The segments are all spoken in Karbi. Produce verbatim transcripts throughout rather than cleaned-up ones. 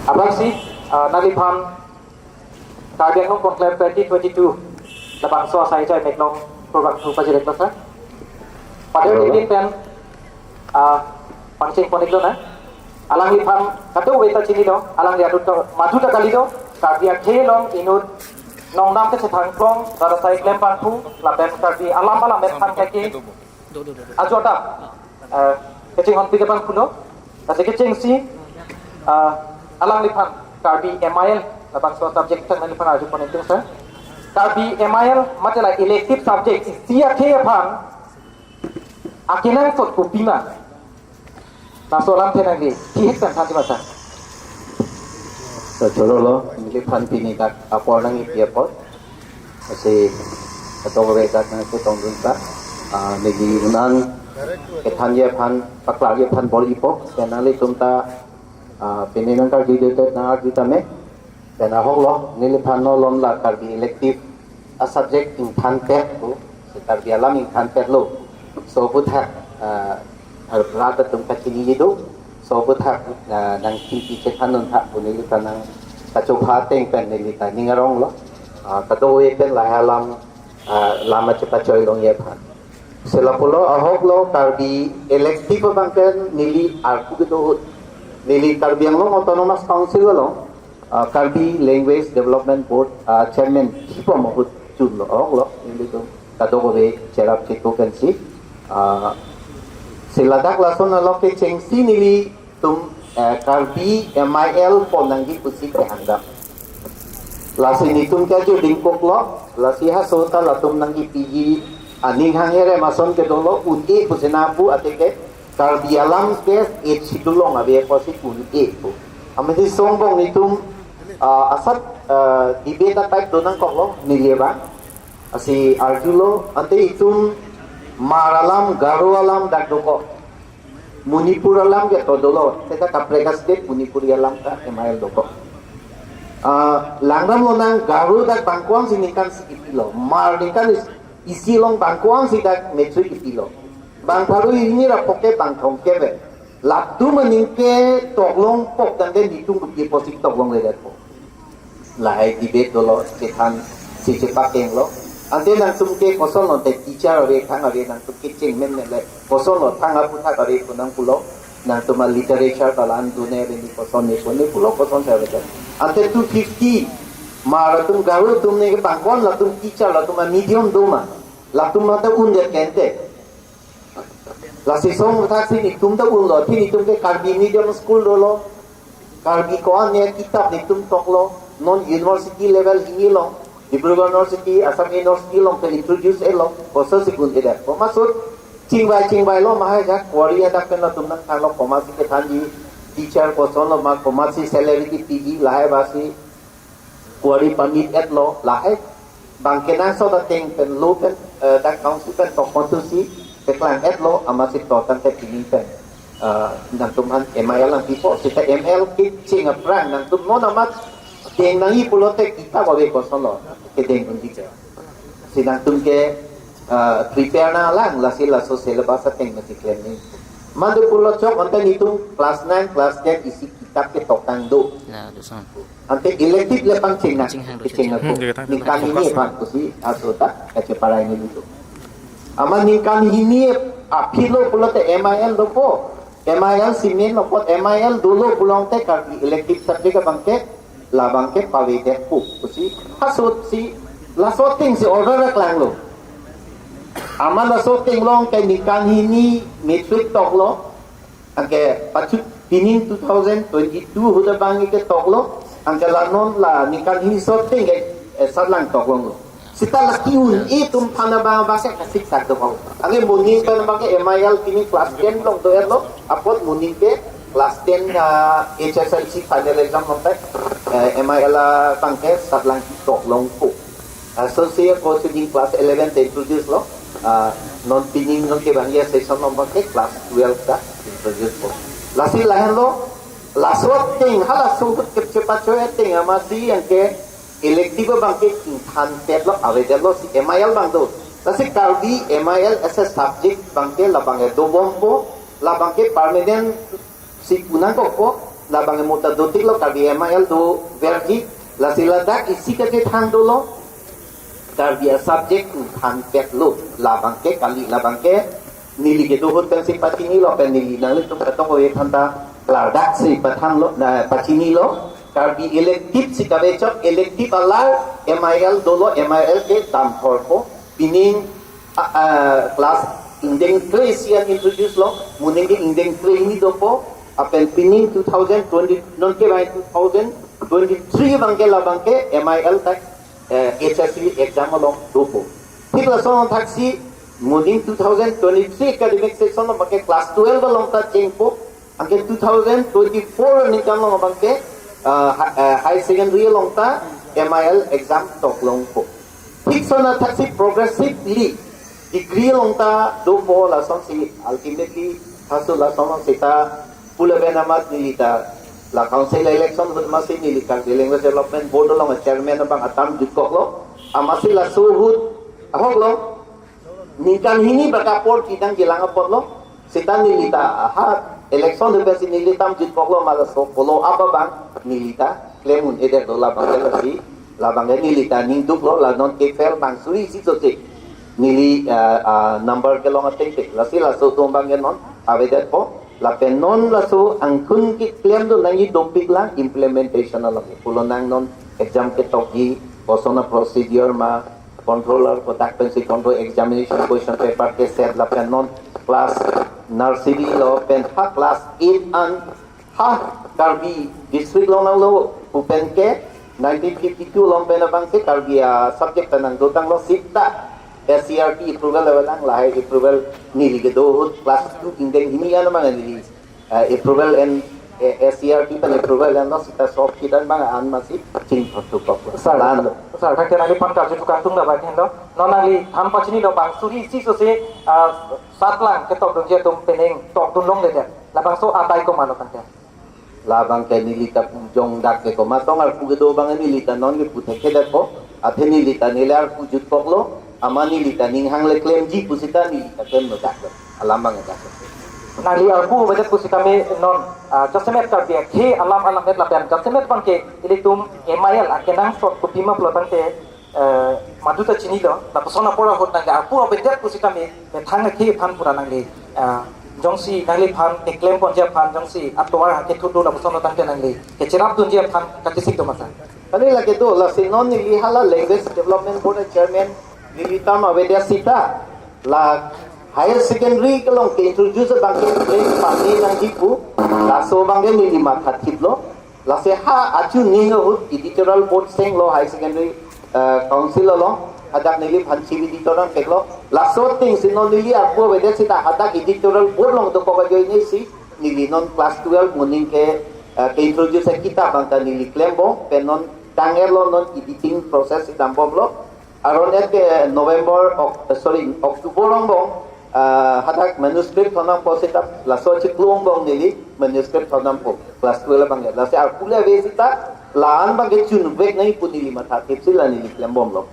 Aphrangsi, ah, nangliphan Karbi Anglong Conclave twenty twenty-two labangso asai jai meklong program thu pajirek lo sir. Pada Hello. Ini pen, ah, pangcheng pon-ik lonang. Alangliphan kadokave ta chini do, alangli adut ta madu ta kali do, Karbi akhei along inut nongdam kachethang plong, rada sai klem pangphu, lapen Karbi alam alam et phan kaki, ajo ta, eh, kachinghon pi ke pangphu lo, lasi kechengsi, eh, alangliphan Karbi M I L, labangso subject tang nangliphan arju pon-ik tong sir. Karbi M I L, mate la elective subject, isi akhei aphan, akenangsot kopima. Laso alam thenangli, thihek tang thanji masa. So, choro lo, neliphan pini dak apor nangkipi apot. Lasi, kadokave dak nangketongdun ta. Ah, neli un-an, kethanji aphan, paklarji aphan bor-ipo. Pen nanglitum ta, ah, pini nangkarju dete nang-arju tame. Pen ahok lo, neliphan no lom la Karbi elective a subject ingthan pet lo, si Karbi alam ingthan pet lo. So aputhak, ah, rat atum kachini do. So aputhak, ah, nangkipi chethan non thak pu nelita nangkachopha ateng pen nelita ning arong lo. Ah, kadokave pen lahai alam, ah, lam chepachoi longji aphan. Si lapulo ahok lo Karbi elective abang pen neli arpu kedo ahut. Neli Karbi Anglong Autonomous Council along, ah, Karbi Language Development Board, ah, Chairman thipom ahut chun lo ahok lo, nelitum kadokave cherap cheto pensi, ah, si ladak lason along kechengsi nelitum, eh, Karbi M I L pon nangji pusi kehangdam. Lasi netum ke ajo dingkok lo, lasi haso ta latum nangkipiji aning hangherem ason kedo lo, un-e pusi nangpu atike Karbi alam ke Eighth Schedule along ave apotsi un-e pu. Amatsi songbong netum, ah, asat, ah, debate a-type do nangkok lo, neli abang. Lasi arju lo, ante itum Hmar alam, Garo alam dak dokok. Manipur alam ke to dolo, seta kaprek a-state Manipuri alam ta M I L dokok. Ah, langram lonang Garo dak bang ko-ansi ningkan isi kipilo. Hmar ningkan is-, isi along bang ko-ansi dak matric kipilo. Bang pharo hini ra poke bang thomkep ave. Latum aning ke toklong pok tangte netum kopi apotsi toklongledet po. Lahai debate dolo, chethan si chepakeng lo. Ante nangtum ke koson lo te teacher ave, thang ave, nangtum ke chengmen le koson lo, thang aputhak ave pu nangpulo. Nangtum a-literature ta la-an dun-e ave, ne koson ne pu, ne pulo koson si ave te. Ante two fifty Hmar atum, Garo atum ne ke bang ko-an latum teacher, latum a-medium do ma. Latum ma ta un-edet ke ante. Lasi song thaksi netum ta unlo, athe netum ke Karbi medium school dolo. Karbi ko-an ne kitap netum toklo. Non university level hini along, Dibrugarh University, Assam University along ke introduce etlo. Koson si un-edet. Komat ahut chingvai chingvai lo ma hai jak kuari adak pen latum nangthanlo, komatsi kethanji, teacher koson lo ma, komatsi salary kipiji, lahai basi kuari permit etlo, lahai bang kenangsot ateng pen lo pen, eh, dak council pen tok kontu si peklang etlo, amatsi to tangte pini pen, eh, nangtum aphan M I L nangpipo, seta M I L kecheng aphrang nangtum non amat deng nangji pulote kitap ave koson lo, kedeng dunji ke. Si nangtum ke, eh, prepare nanglang, lasi laso syllabus ateng masi klem nangji. Madu pulo chok, ante netum class nine, class ten isi kitap ketoktang do. Na, do sang. Ante elective le pangcheng nang, Cheng hang do kecheng cheng. Nang ko. Hmm, dia kata Ningkan hini kelas aphan pusi aso ta kacheparai neli do. Amat ningkan hini aphi lo pulote M I L dopo. M I L si main lo apot, M I L dolo pulote Karbi elective subject abang ke, labang ke pavedetpo pusi. Haso si laso ateng si order aklanglo. Amat laso ateng along ke ningkan hini matric toklo. Anke pachut pining two thousand twenty-two ahut abang ke toklo, anke la non la ningkan hini so ateng ke, eh, satlang toklonglo. Seta laki un-e atum aphan abang abang ke kasik sak dokok. Anke moning pen abang ke M I L pini class ten along do-etlo, apot moning ke class ten, ah, H S L C final exam along pen, eh, M I L abang ke satlang toklongpo. Laso si ako si ning class eleven ta introduce lo. Ah, non pining non kevangji a-session along abang ke class twelve ta introduce po. Lasi lahenlo, laso ateng, halaso ahut kepche pachoi ateng amatsi yang ke elective abang ke ingthan pet lo, avedetlo si M I L abang do. Lasi Karbi M I L as a subject abang ke labang ke dobompo, labang ke permanent si pu nangkokpo, Labang emo ta dotik lo, Karbi M I L doverji. Lasi ladak isi kachethang dolo, Karbi a-subject pu thanpet lo. Labang ke kali, labang ke neli kedo ahut pensi pachini lo, pen neli nanglitum katong ave aphan ta ladak si pathan lo, na pachini lo. Karbi elective si kave chot, elective alar M I L dolo, M I L ke damthorpo. Pining, ah, ah, class ingdeng kre-isi an introduce lo, moning ke ingdeng kre-hini dopo, lapen pining two thousand twenty, non ke bai two thousand twenty-three abang ke labang ke M I L ta, eh, H S C exam along dopo. Thik lason thaksi moning two thousand twenty-three academic session abang ke class twelve along ta chengpo, anke two thousand twenty-four aningkan along abang ke, ah, hi-, eh, higher secondary along ta M I L exam toklongpo. Thik lason thaksi progressively degree along ta dopo, lasonsi ultimately haso lason seta pulaven amat neli ta la council election ahut masi neli Karbi Language Development Board along chairman abang atam jutkoklo. Amatsi laso ahut ahok lo, ningkan hini bak apor kedang kelang apotlo. Seta neli ta ha election ahut pensi neli tam jutkoklo, ma laso follow up abang neli ta klem un-edet lo, labang ke lasi, labang ke neli ta ning duklo, la non ke fail bang suri isi sose neli, ah, ah, number kelong ateng te. Lasi laso atum abang ke non avedetpo. Lapen non laso angkun keklem do nangji dopik lang implementation along. Pulo nang non exam ketokji, koson a-procedure ma, controller kodak pensi control, examination question paper ke set, lapen non class nursery lo pen ha class eight an ha Karbi district along nanglo pu pen ke nineteen fifty-two along pen abang ke Karbi a-subject ta nangdotanglo, seta S C E R T approval level lang, lahai approval neli kedo ahut class two ingdeng hini an abang neli, eh, approval and, eh, S C E R T pen approval and lo, seta sop kidan abang an masi chingthot tukok. Sir, Lan lo. Sir, thakthak nangliphan karju tukang tung dabai henlo. Non nangli than pachini lo bang suri isi sose, ah, sat lang ketokdunji atum penang tokdun longledet. Labangso adai komatlo tangte? Labang ke neli ta pu jongdak ke komat tong arpu kedo abang neli ta non ke pu thekthedetpo. Athe neli ta neli arpu jutkoklo, amat neli ta ning hang le klemji pu seta neli ta klem lo dak lo. Alam abang dak lo. Nangli arpu avedetpo sitame non, ah, jasemet Karbi akhei alam alammet lapen jasemet abang ke ilitum M I L akenangsot kopima pulo tangte, eh, madu ta chinilo, lapuson apor ahut nangli arpu avedetpo sitame methang akhei aphan pura nangli, eh, jongsi nangliphan keklem ponji aphan jongsi atovar ha kethu do lapuson tangte nangli kecherap dunji aphan kakisik do ma sir? Kali lake do, lasi non neli hala Language Development Board chairman neli tam avedet seta la higher secondary kelong ke-introduce abang ke pame nangji pu, laso abang ke neli mathathiplo. Lasi ha achu ning ahut editorial board senglo higher secondary, eh, council along, hadak neliphan chief editor nangpeklo. Laso atengsi non neli arpu avedet seta hadak editorial board along dokok ajoine si neli non class twelve moning ke, eh, ke-introduce akitap abang ta neli klembom, pen non tang-etlo, non editing process si dambomlo. Aron-et ke November, Oc-, sorry, October angbong, ah, hadak manuscript thondampo seta laso chiklo angbong neli manuscript thondampo class twelve abang ke. Lasi arpu le ave seta la-an abang ke chunvek nangji pu neli mathathipsi la neli klembomlo.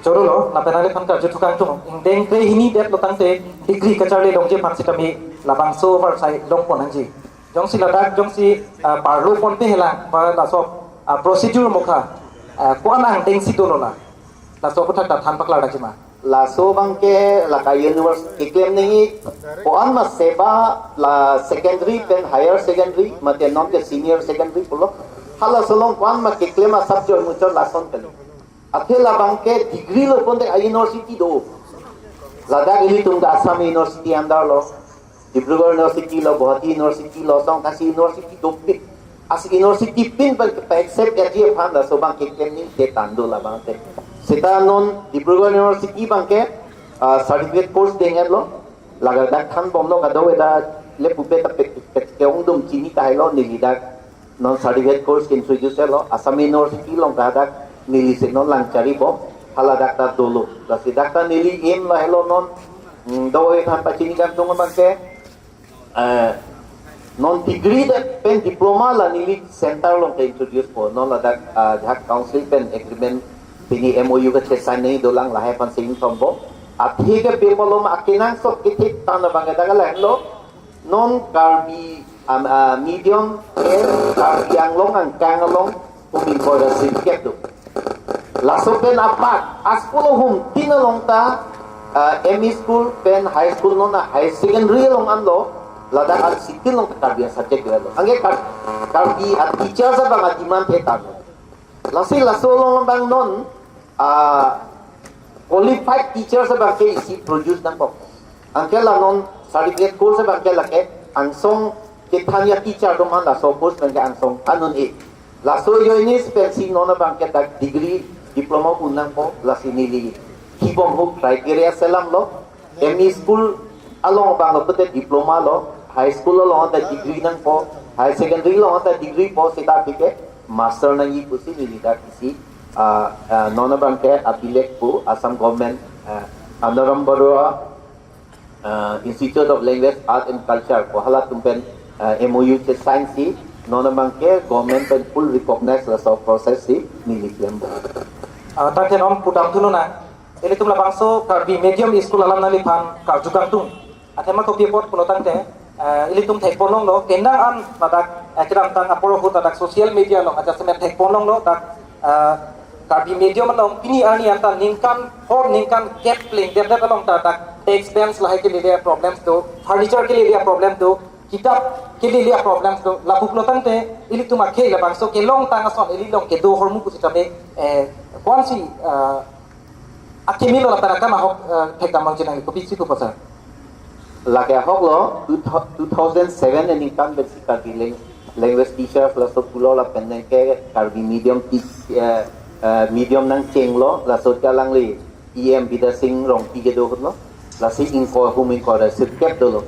Chorolo, lapen nangliphan karju tukang tung. Ingdeng kre-hini detlo tangte degree kacharli longji aphan sitame labangso avarsai longpon nangji. Jongsi ladak, jongsi, ah, parlo ponpe helang, ba laso, ah, procedure mokha, ah, ko-an angdengsi dolo la? Laso aputhak ta than paklar dakji ma? Laso abang ke lake university keklem nangji, ko-an ma seba la secondary pen higher secondary, mate non ke senior secondary pulo. Halaso along ko-an ma keklem a-subject muchot lason pen. Athe labang ke degree lo ponte a-university do. Ladak ilitum ke Assam University under lo, Dibrugarh University lo, Guwahati University lo, song kasi university dopik. Lasi university pin pen kepa-accept etji aphan laso abang keklem nangji te tando labang te. Seta non Dibrugarh University abang ke, ah, certificate course deng-etlo. Ladak thanbomlo, kadokave ta le pupe ta pek, pek ke-ongdung chini tahai lo, neli dak non certificate course ke-introduce lo, Assam University along ta dak neli si non lang charibom, haladak ta dolo. Lasi dak ta neli aim lahelo non, mm, dokave aphan pachini kangtung abang ke, eh, non degree det pen diploma la neli center along ke-introduce po, non ladak, ah, Jharkhand Council pen agreement pini M O U kachesai nangji dolang, lahai aphan si ingthom bom. Athe ke pe malom akenangsot kethek tan abang ke dak lahelo, non Karbi Am, ah, medium pen Karbi Anglong angkang along hum ingkoi ra sirkep do. Laso pen apar, a-school ahum tin along ta, ah, M E school pen high school non a high secondary along anlo, ladak a-school along ta Karbi a-subject do lo. Anke Kar-, Karbi a-teachers abang a-demand he tanglo. Lasi laso along abang non, ah, qualified teachers abang ke isi produce nangpo. Anke la non certificate course abang ke lake angsong kethan a-teacher atum aphan laso course abang ke angsong than un-e. Laso ajoine pensi non abang ke dak degree diploma un nangpo, lasi neli kibom ahut criteria selam lo. M E school along abang lo pute diploma lo, high school along ta degree nangpo, high secondary along ta degree po, seta aphi ke master nangji pusi neli dak isi, ah, ah, non abang ke abilek pu Assam government, ah, Anaram Baruah, ah, Institute of Language, Art and Culture pu halatum pen, ah, M O U che-sign si, non abang ke government pen full recognize laso process si neli klempo. Ah, ta ke non pudam thunang. Ilitum labangso Karbi medium school alam nangliphan karju kangtung. Athema kopi apot pulo tangte, eh, ilitum thekponlonglo, kedeng an ladak, eh, kedamtang apor ahut ladak social media along ajasemet thekponlonglo, dak, eh, Karbi medium along pini arni anta ningkan hor ningkan kep plengdet det along ta dak desk bench lahai kelele problems do, furniture kelele problems do, kitap kelele problems do, lapu pulo tangte, ilitum akhei labangso kelongtang ason, ili along kedo ahormu pusitame, eh, kwansi, eh, akimi lo lapen akam ahok, eh, thekdam nangji nangli kopisi pu pasar. Lake ahok lo, two thou-, two thousand seven aningkan pensi Karbi lang-, language teachers laso pulo lapen neke Karbi medium teach-, eh, eh, medium nangchenglo, laso ke alangli E M Bidya Sing Rongpi kedo ahut lo, lasi ingkoi hum ingkoi ra sirkep dolo.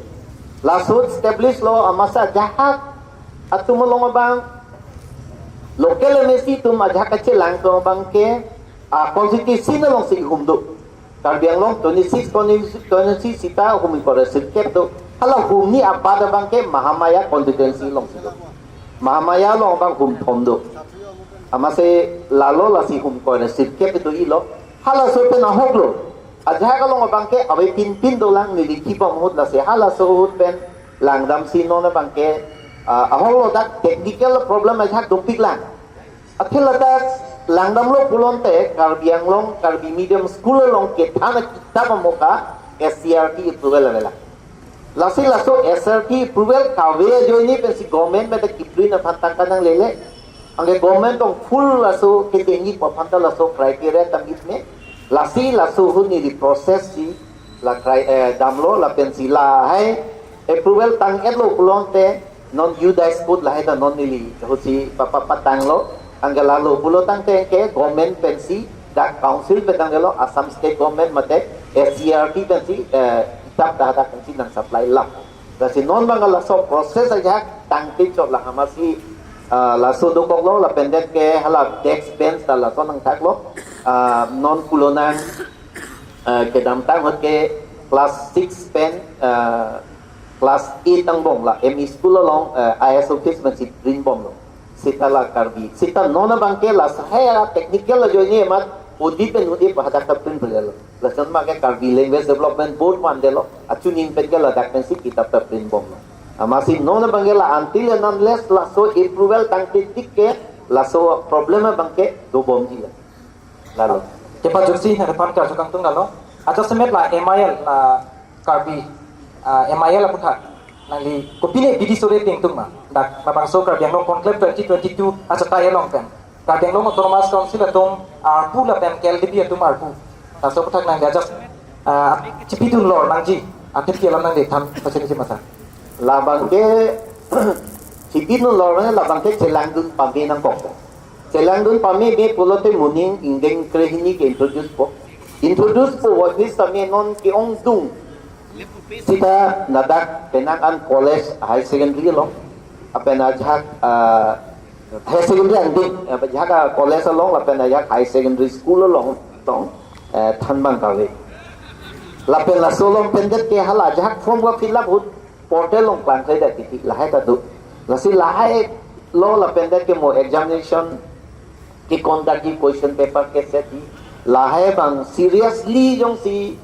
Laso establish lo amatsi ajahak atum along abang, local M A C atum ajahak kachelang atum abang ke, ah, constituency alongsi ihum do. Karbi Anglong twenty-six constituency seta hum ingkoi ra sirkep do. Hala humni abat abang ke Mahamaya constituency alongsi do. Mahamaya along abang hum thom do. Amatsi lalo lasi hum ingkoi ra sirkep do-ilo. Halaso pen ahok lo. Ajahak along abang ke ave pinpin dolang, neli kibom ahut lasi halaso ahut pen langdamsi non abang ke, ah, ahok lo, dak technical problem ajahak dopik lang. Athe ladak langdamlo pulote Karbi Anglong, Karbi medium school along kethan akitap amoka S C E R T approval avelang. Lasi laso S C E R T approval kave ajoine pensi government mate kiprint aphan tangka nanglele. Anke government along full laso ketengji pu aphan ta laso criteria ta meet me. Lasi laso ahut neli process si la cri-, eh, damlo lapensi lahai approval tang-etlo pulote non U dice code lahai ta non neli ahutsi pa, pa, patanglo. Anke lalo pulo tangte ke government pensi dak council pen tanglo, Assam state government mate S C E R T pensi, eh, kitap dak dak pensi nang supply lam. Lasi non abang laso process ajahak tangte chot lang amatsi, ah, laso dokoklo lapen det ke hala desk bench ta laso nangthaklo, ah, non pulo nang, ah, kedamtang ahut ke class six pen, ah, class eight angbong la M E school along, ah, I S office pensi print bomlo. Seta la Karbi. Seta non abang ke la sahai a technical ajoine amat odi pen odi pu hadak ta print pulelo. Lason abang ke Karbi Language Development Board mandetlo. Achuning pen ke ladak pensi kitap ta print bomlo. Amatsi non abang ke la until and unless laso approval tangte tik ke laso problem abang ke dobomji la. Lalo. Kepajutsi nangliphan karju kangtung lalo. Ajasemet la M I L, la Karbi, ah, M I L aputhak nangli kopine bidi sore tingtung ma. Dak labangso Karbi Anglong Conclave twenty twenty-two achatai along pen Karbi Anglong Autonomous Council atum arpu lapen K L D B atum arpu. Laso aputhak nangli ajas, ah, chipidun lor nangji. Athe pi alam nangli than pachini ji masa. Labang ke chipidun lor, labang ke chelangdun pame nangkok. Chelangdun pame me pulote moning ingdeng krehini ke introduce po. Introduce po what is tame non ke-ongdung. Seta ladak penang an college high secondary along. Lapen ajahak, ah, high secondary angdeng, ah, ajahak, ah, college along, lapen ajahak high secondary school along tong, eh, than abang kave. Lapen laso along pen det ke hala ajahak form ka fill up ahut portal along klangkle det titi lahai ta do. Lasi lahai lo lapen det ke mo examination ke-conduct ji, question paper ke set ji. Lahai abang seriously jongsi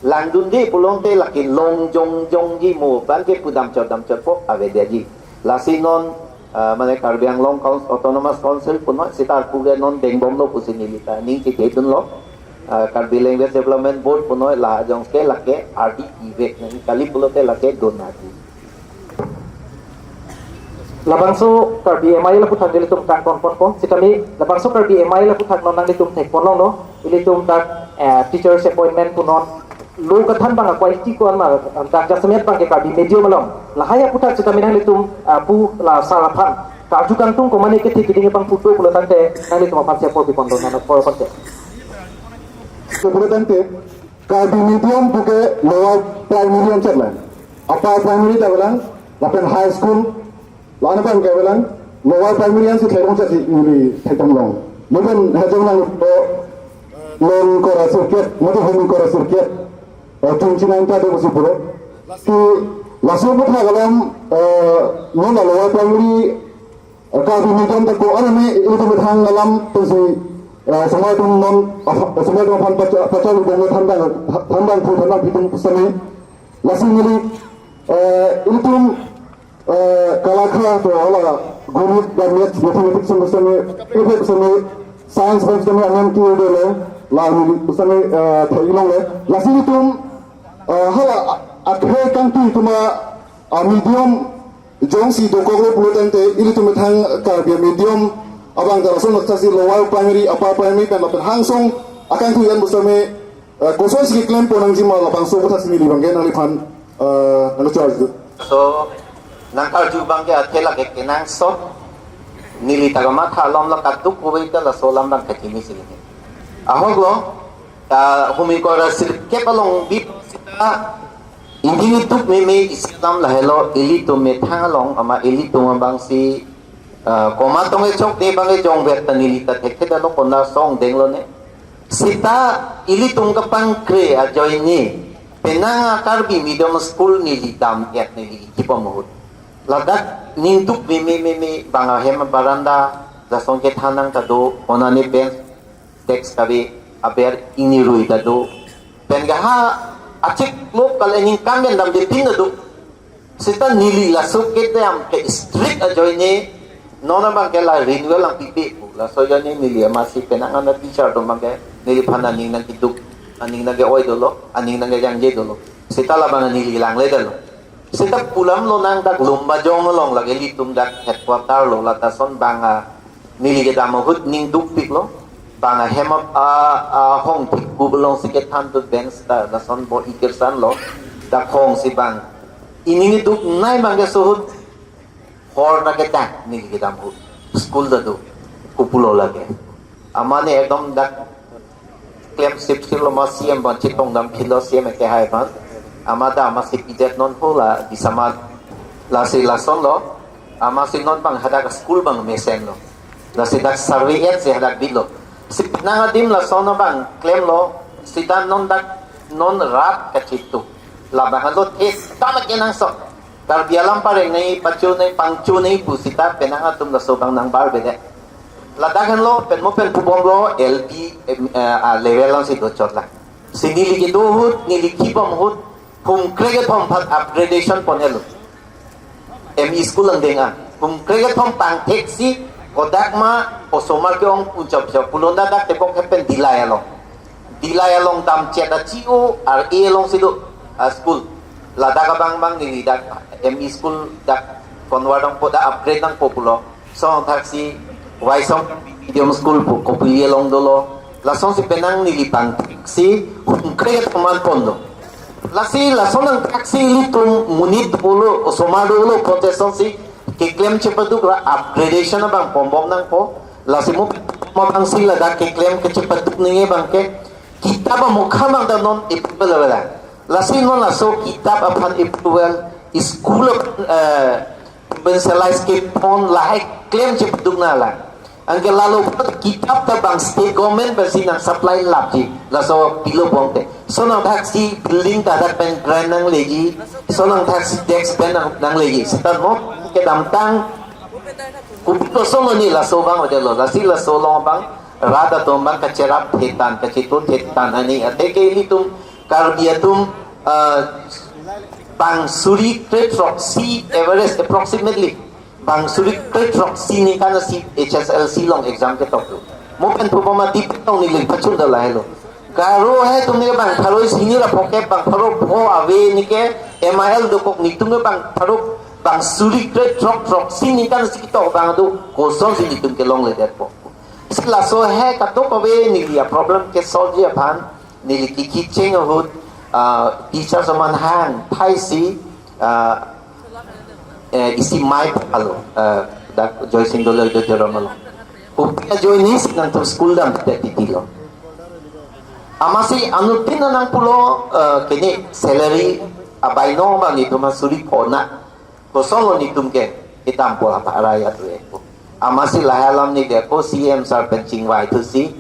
langdunde pulote lake long jong jongji mo abang ke pudam chot dam chot po avedetji. Lasi non, ah, mane Karbi Anglong Council, Autonomous Council punoi sita arpu ke non dengbomlo pusi neli ta ning chethedunlo. Ah, Karbi Language Development Board punoi la jongsi lake ardi ivek nang kali pulote lake donati. Labangso Karbi M I L aphuthak nelitum kangton ponpo, sitame labangso Karbi M I L aphuthak non nanglitum thekponlonglo, ilitum dak, eh, teachers appointment punon, lo kethan abang a-quality ko-an ma, dak jasemet abang ke Karbi medium along. Lahai aphuthak sitame nanglitum, ah, pu la sar aphan karju kangtung ko mane kethe keding abang putu pulo tangte nanglitum aphan si apor pipon don nang apor pon te. Pulo tangte Karbi medium puke lower primary anchot lang. Upper primary ta avelang, lapen high school, la-an abang ke avelang, lower primary ansi theklong chasi neli theklong long. Mungkin hajong lang to long kora circuit, mungkin home kora circuit. Eh, tung chinang ta do si puro. Si laso aphuthak alam, eh, non la lower primary, eh, Karbi medium ta ko-an ne ilitum methang alam pensi, eh, osomar atum non, ah, osomar atum aphan pacha, pacha lubong thandang, thandang phu thandang pitung pusitame. Lasi neli, eh, ilitum, eh, kalakha to hala gonit dan maths, mathematics pusitame, ipek pusitame, science pusitame, anam ki dolo, la neli pusitame, eh, theklongle. Lasi ilitum, eh, hala a-, akhei kangtui atum a, ah, medium jongsi dokoklo pulo tangte ilitum methang Karbi medium abang ta lason lakthaksi lower primary, upper primary pen lapen hangsong akangtui an pusitame, eh, kosonsi keklempo nangjima labangso aphuthak si neli abang ke nangliphan, eh, nangcharju. So, nangkarju abang ke athe lake kenangsot, neli ta kamatha alam la kaduk kuvoi ta laso alam abang kachini si lake. Ahoklo, ta home kora circuit along bit sita, indi nituk meme isi alam lahelo, ilitum methang along ama ilitum abangsi, ah, komat tong echok de abang ejong vet ta neli ta thekthe dalo kona song denglone. Sita ilitum kapangkre ajoine penang a-Karbi medium school neli dam-et neli kipom ahut. Ladak ningduk meme meme abang ahem baranda, lason kethan nang ta do, onane bench, desk kave aber ingni rui ta do. Pen ke ha achiklo kal ening kanggen damde tin ta do. Sita neli laso kedam ke strict ajoine non abang ke la renewal lang pipe pu. Laso ajoine neli amatsi penang ana teacher atum abang ke neliphan aning nangkeduk, aning nangke-oi dolo, aning nangkejangje dolo. Sita labang neli langle dolo. Sita pu alam lonang dak Lumbajong along lake ilitum dak headquarter lo, lata ason abang a neli kedam ahut ningdukpiklo. Abang ahem a, a, ahong thik ku belong si kethan tu bench ta lason bo ikirsan lo. Dak hong si abang ining iduk nai abang ke suhut hor ta kedak neli kedam ahut. School ta do. Kopulo lake. Amane ekdom dak klem sip sip lo ma C M abang chetong dam philo C M ke hai abang. Ama ta amatsi pidet non ho la di sama lasi lason lo. Amatsi non abang hadak school abang mesen lo. Lasi dak survey et si hadak bitlo. Si penang adim lason abang klemlo. Sita non dak non rat kachitu. Labang lo the tama kenangsot. Karbi alam pareng nai pacho nai pangcho nai pu sita penang atum laso abang nangbar bede. Ladak henlo pen mo pen pubomlo L P, em, eh, a level along si dochot la. Si neli kedo ahut, neli kipom ahut, hum krekethom aphan upgradation pon-etlo. M E school angdeng an. Hum krekethom pangtheksi kodak ma osomar ke-ong punchapchap. Pulo dak tebok hepen Dillai along. Dillai along damchet a C O R A along si do, ah, school. Ladak abang abang neli dak M E school dak convert nangpo, dak upgrade nangpo pulo. Lason thaksi Waisong medium school pu Kopili along dolo. Lasonsi penang neli pangtheksi hum krekethom an pon do. Lasi lason nangthaksi ilitum monit dolo, osomar dolo, protest si keklem chepaduk ra upgradation abang pombom nangpo. Lasi mo abangsi ladak keklem kechepaduk nangji abang ke kitab amokha abang ta non approval avelang. Lasi non laso kitab aphan approval, school aphan, eh, pensialize kepon lahai klem chepaduk nanglang. Anke lalo kitab ta abang state government pensi nang supply lapji. Laso pilo bom te. Lason nangthaksi building ta dak pen grant nangleji. Lason nangthaksi desk pen nang, nangleji. Sita non kedamtang kopi kosonlo ne laso abang ode lo. Lasi laso along abang rat atum abang kacherap thetan, kachetu thetan ani. Athe ke ilitum Karbi atum, ah, bang suri krethrok si average, approximately Bang suri kre throksi ningkan si H S L C along exam ketok do. Mo pen pu bom adi pen tong neli pachun do lahelo. Garo atum ke bang pharo isi hini ra phokep, bang pharo pho ave neke M I L dokok, netum ke bang pharo, bang suri kre throk throksi ningkan si ketok abang do, kosonsi netum ke longledetpo. Si laso he kadokave neli a problem ke solve ji aphan neli kiki cheng ahut, ah, teacher atum aphan hang thaisi, ah, eh, isi mai palo, eh, dak Joysing Doloi Joyteron along. Kopi ajoinesi nangtum school damdet titilo. Amatsi anuttin nangpulo, eh, kene salary abaino ma netum asuri pho na. Kosonlo netum ke kedampo apa arai atu eko. Amatsi lahai alam neli ako C M sir pen chingvai thusi.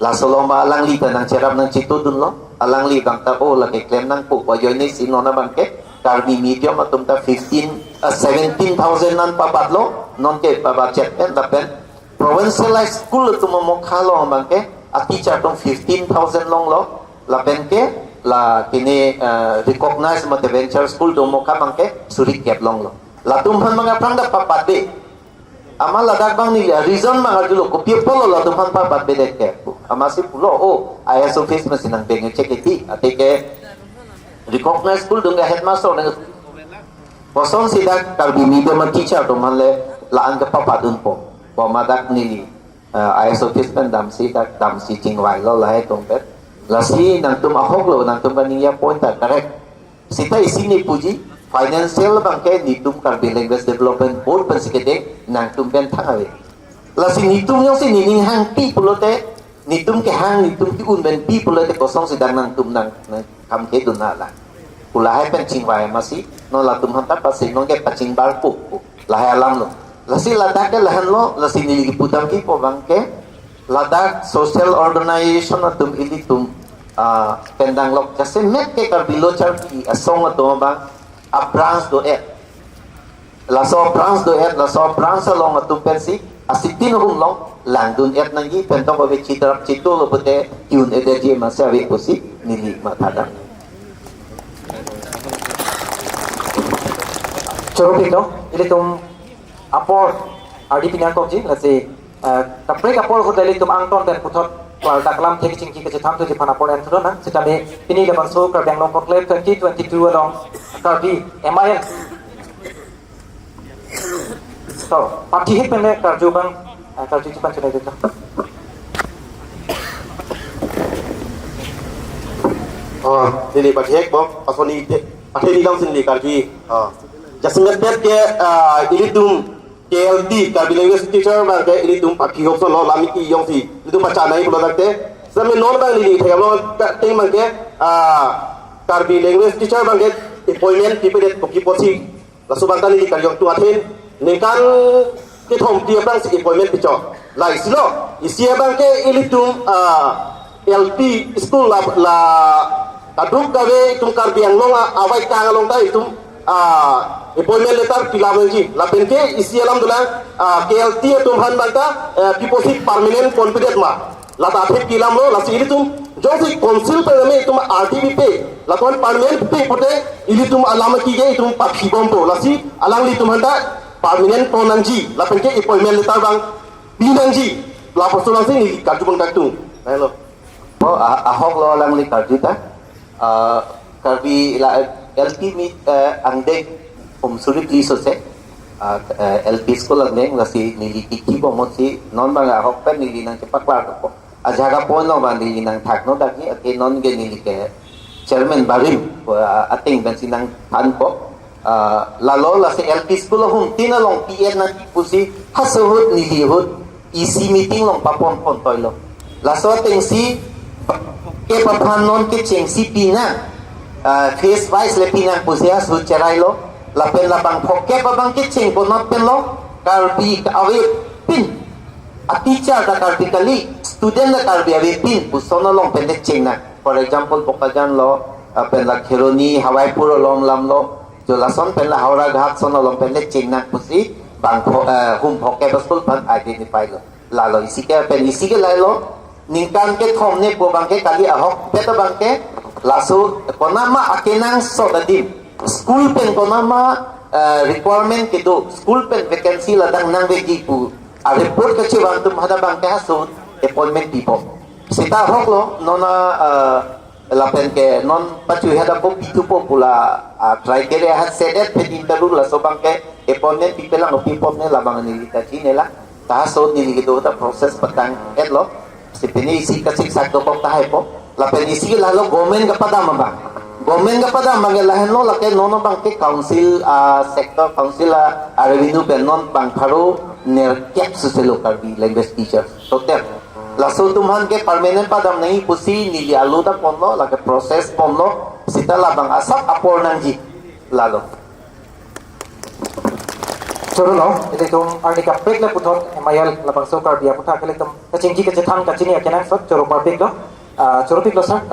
Laso along ba alangli ta nangcherap nangchitudunlo. Alangli bang ta o lake klem nangpo, ajoinesi non abang ke Karbi medium atum ta fifteen, eh, seventeen thousand an pabatlo, non ke pabatchet pen lapen provincialized school atum amokha along abang ke a teacher atum fifteen thousand longlo, lapen ke la kene, eh, recognized mate venture school atum amokha abang ke suri kep longlo. Latum aphan abang aphrang ta pabatbe. Amat ladak abang neli a reason abang arjulo, kopi apotlo latum aphan pabatbedet ke. Amatsi pulo, o, I S office masi nangpeng check iti, athe ke recognized school atum ke headmaster nang kosonsi dak Karbi medium teacher atum aphan le la-an ke pabatdunpo. Bom adak neli, eh, I S office pen damsi dak damsi chingvailo lahai atum pen. Lasi nangtum ahoklo, nangtum kaningje apoint ta correct. Seta isi ne puji, financial abang ke netum Karbi Language Development Board pensi kedeng, nangtum pen thang ave. Lasi netum jongsi nening hangpi pulote, netum kehang, netum ke-un pen pi pulote kosonsi dak nangtum nang, nang kam kedun hala. Pu lahai pen chingvai amatsi, non latum aphan ta pasi, non ke pachingbarpo, pu lahai alamlo. Lasi ladak ke lahenlo, lasi neli kipudam kipo abang ke, ladak social organization atum ilitum, ah, pen danglok jasemet ke Karbi Lo Charli Asong atum abang a branch do-et. Laso branch do-et, laso branch along atum pensi asitin ahum along langdun-et nangji, pen tong ave chitrap chitolo pute ki-un-edetji amatsi ave pusi neli mathadam. Choro pik no, ilitum apor ardi pinangkokji, lasi, eh, kaprek apor ahut ilitum angton pen puthot klardak alam thek chingki kachethang thuji aphan apor en thulo nang, sitame pini labangso Karbi Anglong Conclave twenty twenty-two along Karbi M I L. So, pathi hik pen le karju abang, eh, karjuji aphan chunai dun. Ah, neli pathi hik bom, asoni te, pathi ni dam sin neli karju. Ah. Jasemet ke, ah, ilitum K L T, Karbi Language Teacher abang ke ilitum pathi hok solo, lamiki jongsi ilitum pachanai pulo dak te. Sami non abang neli thek abang ta ting abang ke, ah, Karbi Language Teacher abang ke appointment pipedet kopi apotsi. Laso abang ta neli karjong tu athin, ningkan kethom pi aphrangsi appointment pichok. La isi lo, isi abang ke ilitum, ah, L P school la, la kaduk kave itum Karbi Anglong a, avaikang along ta itum, ah, appointment letter pilam nangji. Lapen ke isi alam dolang, ah, K L T atum aphan abang ta, eh, piposi permanent ponpedet ma. Lata athe pilamlo, lasi ilitum jongsi council pen kami itum R D B pe, latum permanent pe pute ilitum alam kike itum pathi bompo, lasi alanglitum aphan ta permanent pon nangji, lapen ke appointment letter abang pi nangji, lapuson nangsi neli karju abang dak tung. Hello. Oh, a-, ahok lo alangli karju ta. Ah, Karbi la L P meet, eh, angdeng hum suri please ose. Ah, eh, L P school angdeng lasi neli kiki bomotsi non abang ahok pen neli nangkepaklar ko. Ajaga pon lo abang neli nangthak no dak ni, ake non ke neli ke chairman barim, ah, ating pensi nangthan ko. Ah, lalo lasi L P school ahum tin along P N nangkipusi hasi ahut neli ahut E C meeting along papon pon toilo. Laso atengsi ke paphan non kechengsi pinang, ah, phase wise le pinang pusi hasi ahut cherailo. Lapen labang phokep abang kecheng konat penlo, Karbi ka-ave pin. A teacher ta Karbi kali, student ta Karbi ave pin, puson along pen le chengnang. For example, Bokajan lo, ah, pen la Kheroni, Hawaipur along lam lo, jo lason pen la Howraghat son along pen le chengnang pusi, bang pho-, eh, hum phokep school aphan identify lo. Lalo isi ke pen isi ke lahelo, ningkan kethom ne pu abang ke kali ahokpet abang ke, laso konatma akenangsot adim. School pen konatma, uh, requirement kedo, school pen vacancy ladak nangvekji pu a report kachevang atum hadak abangke haso appointment pipo. Seta ahok lo, non a, uh, lapen ke non pachu hadak po pithupo pu la, uh, criteria ha set et phe interview laso abangke appointment pipelang o pipot ne labang neli ta chinine la. Ta haso neli kedo ta process patang-et lo. Si pini isi kachiksak dokok tahai po. Lapen isi lalo government kapadam abang. Government kapadam abang lahenlo, lake non abangke council, ah, sector council, ah, revenue pen non bang pharo nerkep suselo Karbi language teacher. Total. Laso atum aphan ke permanent padam nangji pusi neli alo ta ponlo, lake process ponlo, seta labang asap apor nangji. Lalo. Choro lo, ilitum arni kaprek le puthot M I L labangso Karbi aputhak ilitum kachingki kachethang kachini akenangsot choro parpiklo. Ah, choro piklo sir,